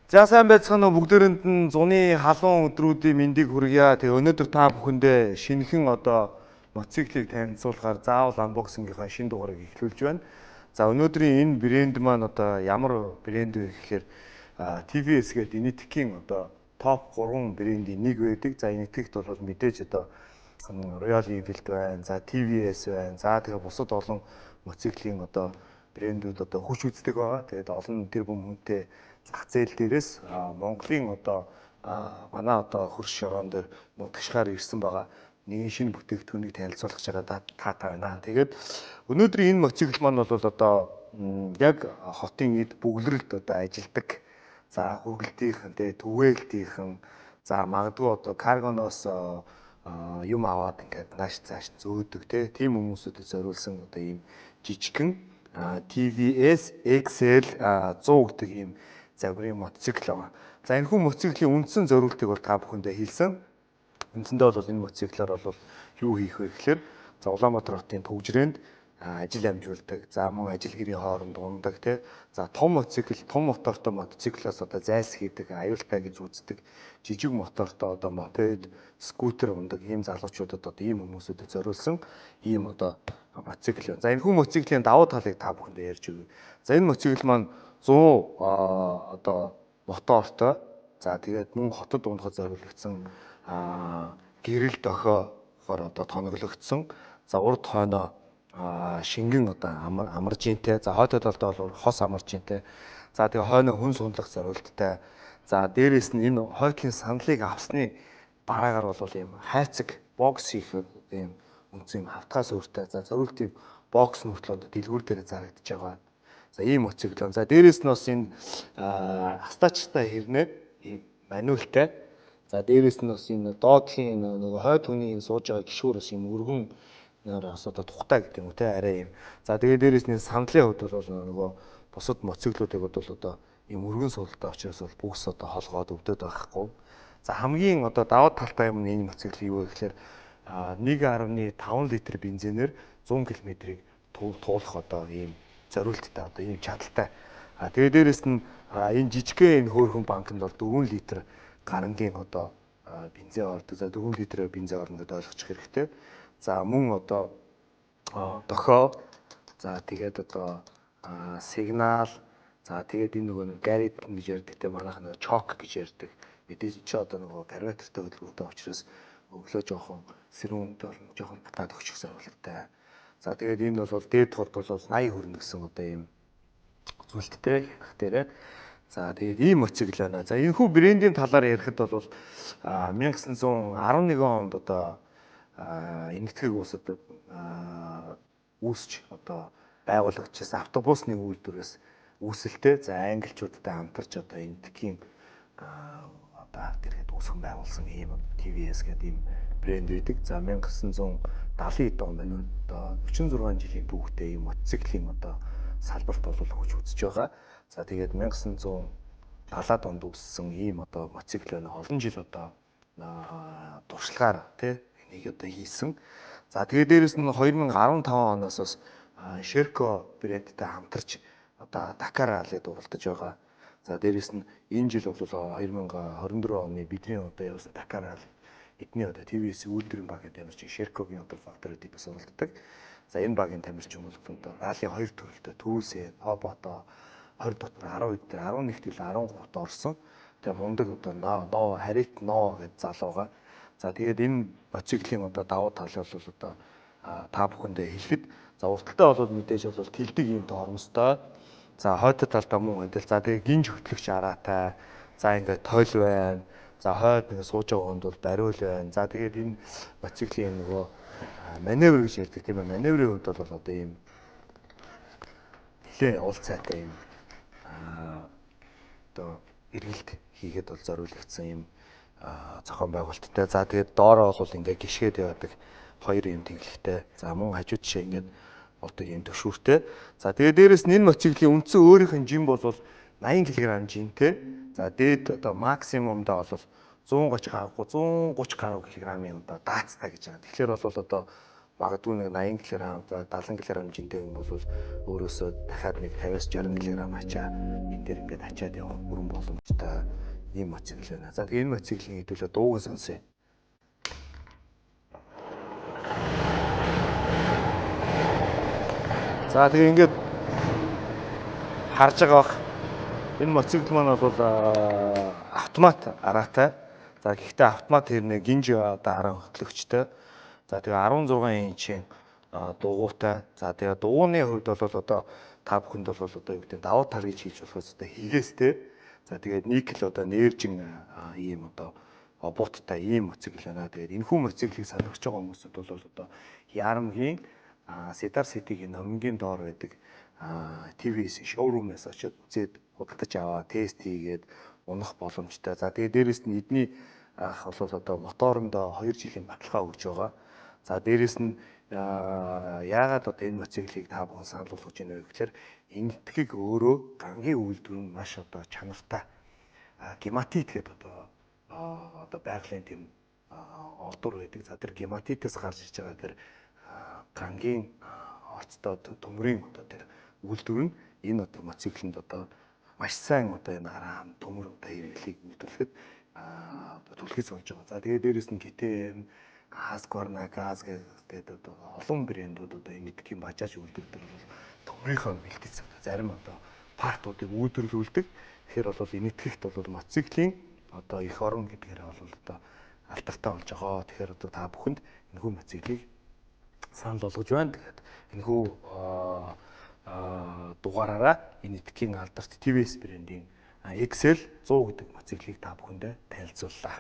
За, сайн байцгаана уу, бүгдээрэнд нь зуны халуун өдрүүдийн мэндийг хүргье. Тэгээ өнөөдөр та бүхэндээ шинэхэн одоо мотоциклийг танилцуулахаар заавал unboxing-ийнхаа шинэ дугаарыг эхлүүлж байна. За, өнөөдрийн энэ брэнд маань одоо ямар брэнд вэ гэхээр TVS гэдэг Энэтхэгийн одоо топ 3 брендийн нэг байдаг. За, Энэтхэгт бол мэдээж одоо Royal Enfield байна, за TVS байна. За, тэгээ бусад олон мотоциклийн одоо брэндүүд одоо хүч үздэг байгаа. Тэгээд олон тэрбум хүнтэй зах зээл дээрээс Монголын одоо манай одоо хөрш шороон дээр нутагшихаар ирсэн байгаа нэгэн шинэ бүтээгдэхүүнийг танилцуулах гэж байгаа таатай байна. Тэгээд өнөөдрийн энэ мотоцикл маань бол одоо яг хотын эд бөглөрөлд одоо ажилдаг. За, хүргэлтийнхэн, тэ, түгээлтийнхэн, за магадгүй одоо каргоноос юм аваад ингээд нааш цааш зөөдөг, те, тийм хүмүүсүүдэд зориулсан одоо ийм жижигхэн TVS XL 100 гэдэг ийм загварын мотоцикл байгаа. За, энэхүү мотоциклийн үндсэн зориултыг бол та бүхэндээ хэлсэн. Үндсэндээ бол энэ мотоциклаар бол юу хийх вэ гэхээр, за, Улаанбаатар хотын түгжрээнд ажил амжуулдаг. За, мөн ажил гэрийн хооронд унадаг, тий. За, том мотоцикл, том мотортой мотоциклаас одоо зайлсхийдэг, аюултай гэж үздэг. Жижиг мотортой одоо мопед, скутер унадаг ийм залуучуудад, одоо ийм хүмүүсүүдэд зориулсан ийм одоо мотоцикл байна. За, энэхүү мотоциклийн давуу талыг та бүхэндээ ярьж өгье. За, энэ мотоцикл маань 100 одоо мотортой. За, тэгээд мөн хотод унахад зориулагдсан гэрэл дохиогоор одоо тоноглогдсон. За, урд хойноо шингэн одоо амаржинтай. За, хойд талд бол хос амаржинтай. За, тэгээ хойноо хүн сундлах зориулттай. За, дээрээс нь энэ хойдлын саналыг авсны дараагаар бол ийм хайцаг бокс хийх ийм үндсэн юм хавтгай суурьтай. За, зориулт ийм бокс мөртлөө одоо дэлгүүр дээр зарагдаж байгаа. За, ийм мотоцикл. За, дээрээс нь бас энэ астаачтай хэрнээ ийм manual тай. За, дээрээс нь бас энэ доотлын нөгөө хойд хүний энэ сууж байгаа гишүүр бас ийм өргөн бас одоо тухтай гэдэг юм уу, те, арай юм. За, тэгээ дээрээс нь сандлын хувьд бол нөгөө бусад мотоциклуудыг бол одоо ийм өргөн суулттай учраас бол бүгс одоо холгоод өвдөд байхгүй. За, хамгийн одоо давуу талтай юм энэ мотоцикл юу вэ гэхээр 1.5 литр бензинээр 100 км-ийг туулах одоо ийм зориулттай, одоо ийм чадaltaй. А тэгээ дээрээс нь энэ жижигхэн энэ хөөрхөн банкнд бол 4 литр гарангийн одоо бензин ордог. За, 4 литр бензин орно гэдээ ойлгочих хэрэгтэй. За, мөн одоо дохио, за, тэгээд одоо сигнал, за, тэгээд энэ нөгөө гарит гэж ярьдаг, те, манайх нөгөө choke гэж ярьдаг. Мэдээж чи одоо нөгөө карбюратортай хөдөлгөөнтэй учраас өглөө жоохон сэрүүн болно, жоохон татаад өгчих зориулттай. За, тэгээд энэ бол дээд хурд бол 80 хүрнэ гэсэн одоо ийм зүйлттэй хянах дээрээ. За, тэгээд ийм мотоцикл байна. За, энэхүү брендийн талаар ярихад бол 1911 онд одоо Энэтхэг улсад үүсч одоо байгуулагдчихсан автобусны үйлдвэрээс үүсэлтэй. За, англичуудтай хамтарч одоо Энэтхэгийн одоо ард иргэд үүсгэн байгуулсан ийм TVS гэдэг ийм брэнд байдаг. За, 1970 он байна. Одоо 46 жилийн түүхтэй ийм мотоциклийн одоо салбарт бол хүч үзэж байгаа. За, тэгээд 1970-ад онд үүссэн ийм одоо мотоцикл байна. Олон жил одоо туршлагаар, тий, энийг одоо хийсэн. За, тэгээд дээрэс нь 2015 оноос бас Sherco брэндтэй хамтарч одоо Dakar раллид уралдаж байгаа. За, дээрэс нь энэ жил бол 2024 оны бидний одоо явсан Dakar ралли эдний одоо TVS үйлдвэрийн баг гэдэг ямар ч Sherco-гийн одоо factory-д бас уралддаг. За, энэ багийн тамирчин бол одоо раллийн хоёр төрөлтөө Түүсээ, Тобото 20 дотор 12 дээр 11 тэл 13-т орсон. Тэгээ мундаг одоо Ноо Харит Ноо гэж залуу байгаа. За, тэгээд энэ мотоциклийн одоо давуу тал бол одоо та бүхэндээ хэлэхэд, за, урталтай бол мэдээж бол тэлдэг ийм тормостой. За, хойд талдаа мөн адил. За, тэгээ гинж хөтлөгч араатай. За, ингээд тойл байна. За, хойд нэг сууж байгаа хүнд бол бариул байна. За, тэгээд энэ мотоциклийн нөгөө маневр гэж ярьдаг, тийм ээ. Маневрын хувьд бол одоо ийм нэлээ уул цайтай ийм одоо эргэлт хийхэд бол зориулагдсан ийм зохион байгуулалттай. За, тэгээд доороо бол ингээд гიშгээд явдаг хоёр юм тэнхлэгтэй. За, мөн хажуу тишээ ингээд одоо ийм төвшүүртэй. За, тэгээд дээрэс нь энэ мотоциклийн үндсэн өөрийнх нь жин бол 80 кг жинтэй. За, дээд одоо максимумдаа бол 130 гаруй 130 гаруй килограммын одоо даацтай гэж байгаа. Тэгэхээр бол одоо Магадгүй нэг 80 кг, 70 кг жинтэй хүн бол өөрөөсөө дахиад нэг 50-аас 60 кг ачаа энэ дээр ингээд ачаад явах бүрэн боломжтой ийм мотоцикл байна. За тэгээ энэ мотоциклийн хэдүүлээ дууг нь сонсъё. За тэгээ ингээд харж байгаа бах. Энэ мотоцикл маань бол автомат араатай. За гэхдээ автомат хэрнээ гинж одоо араа хөтлөгчтэй. За тэгээ 16 инчийн дугуйтай. За тэгээ дугуйны хувьд бол одоо та бүхэнд бол одоо юу гэдэг давуу тал гэж хэлж болохоос одоо хийгээстэй. За тэгээд никел одоо нэржин ийм одоо обууттай ийм мотоцикл байна. Тэгээд энэхүү мотоциклийг сонирхож байгаа хүмүүсд бол одоо Ярамгийн Седар Ситигийн номингийн доор байдаг TVS шоурумээс очиод үзээд худалдаж аваа, тест хийгээд унах боломжтой. За тэгээд дээрэс нь эдний ах бол одоо моторондоо 2 жилийн баталгаа өгж байгаа. За дээрэс нь яагаад одоо энэ мотоциклийг та бүхэн санал болгож байна вэ гэхээр энэтхэг өөрөө гангийн үйлдвэр нь маш одоо чанартай гематит гэдэг одоо байгалийн тийм олдвор байдаг. За тэр гематитээс гарч иж байгаа тэр гангийн орцтой төмрийн одоо тэр үйлдвэр нь энэ одоо мотоциклэнд одоо маш сайн одоо энэ араам төмөр одоо хэрэглийг үйлдвэрлэхэд одоо түлхэц болж байгаа. За тэгээд дээрэс нь KTM, Husqvarna, Gaz гэдэг одоо олон брэндүүд одоо энэ эдгийн Bajaj үйлдвэр дээр бол төмрийнхөө бэлтгэц одоо зарим одоо партуудыг үйлдвэрлүүлдэг. Тэгэхээр бол энэтхэгт бол мотоциклийн одоо их орон гэдгээр бол одоо алдартай болж байгаа. Тэгэхээр одоо та бүхэнд энэхүү мотоциклийг санал болгож байна. Тэгэхээр энэхүү дугаараараа энэтхэгийн алдарт TVS брендийн XL 100 гэдэг мотоциклийг та бүхэндээ танилцууллаа.